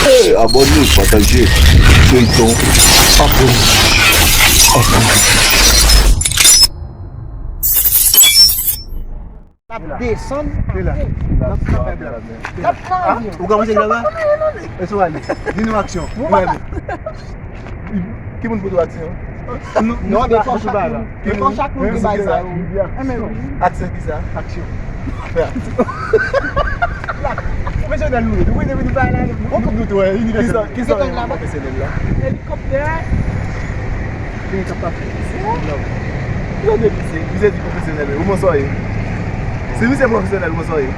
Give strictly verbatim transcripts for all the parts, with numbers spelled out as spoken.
Hey, abòne, pataje, feyton, abòne, abòne. L ap desann. L ap kanpe. L ap nan avyon. Ou kòmanse grave? E sou ale. Di nou aksyon. Ki moun pou di aksyon? Non, men fò chak moun, men fò chak moun ki bay sa yo. Aksyon ki sa? Aksyon. Pwofesyonèl nou ye. Nou prese vin bay la. Nou, nou, nou, nou, inivèsite. Ki sa, ki sa pwofesyonèl la? Elikoptè. Gen k ap pase. Yo de misye, misye di pwofesyonèl, ou konn sa w ye. Si misye pwofesyonèl, ou konn sa w ye.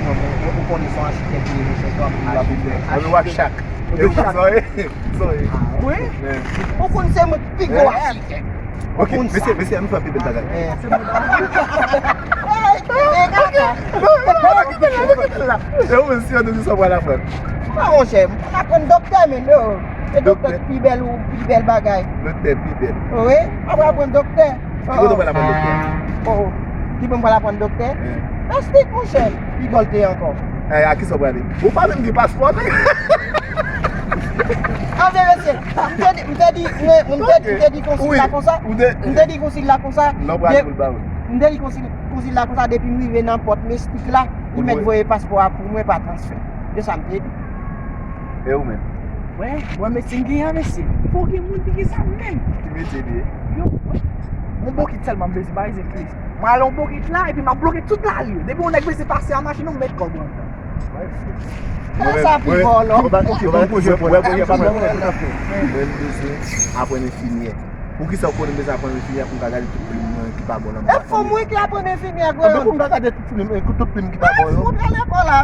Ou konnen se yon achitèk li ye, mesye, kòm la pou fè. Ann wak chak. E ou konn sa w ye. Sa w ye. Wi. Ou konn se mwen ki pi gwo achitèk. Ok, mesye, mesye, ann fè pi bèl bagay. E ou menm, si yo te di sa w pral aprann? Mwen, monchè, m pral aprann doktè, men yo. Se doktè ki pi bèl ou pi bèl bagay. Doktè pi bèl. Wi, m ap aprann doktè. Ki kote w pral aprann doktè? Oh, oh. Ki bò m pral aprann doktè? Plastik, monchè. Pi bèl te ankò. Eh, a kisa w prale? Ou pa menm gen paspò, nèg. Anben, mesye, m te di, m te di, m te, m te, m te di konsil la konsa. M te di konsil la konsa. M te di konsil, konsil la konsa, depi m rive nan pòt Mestik la, li mèt voye paspò a pou mwen pa transfè. Se sa m te di. E ou menm? Mwen, mwen, mesye, m gen an, mesye. Fò gen moun ki gen sa menm. Ki metye li ye? Yo, mwen, yon bokit sèlman m bezwen, pa bezwen plis. Mwen ale yon bokit la, epi m ap bloke tout lari yo. Depi yon nèg bezwen pase a machin, ou met kòb ou anndan. Sa pi bò, lò. Mwen bezwen aprann enfimyè. Poukisa w konnen m bezwen aprann enfimyè pou m ka gade tout fim ki pa bon nan mond? E fò mwen ki aprann enfimyè, gwo. Pou m ka gade tout fim, tout fim ki pa bon yo. Ou pral lekòl la.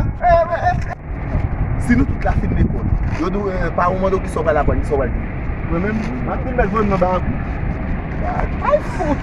Si nou tout la fin lekòl, yo di w, eh, paran w mande w kisa w pral aprann, kisa w pral di? Mwen menm, m ap fin mèt voye m nan barakou. Ay, fout!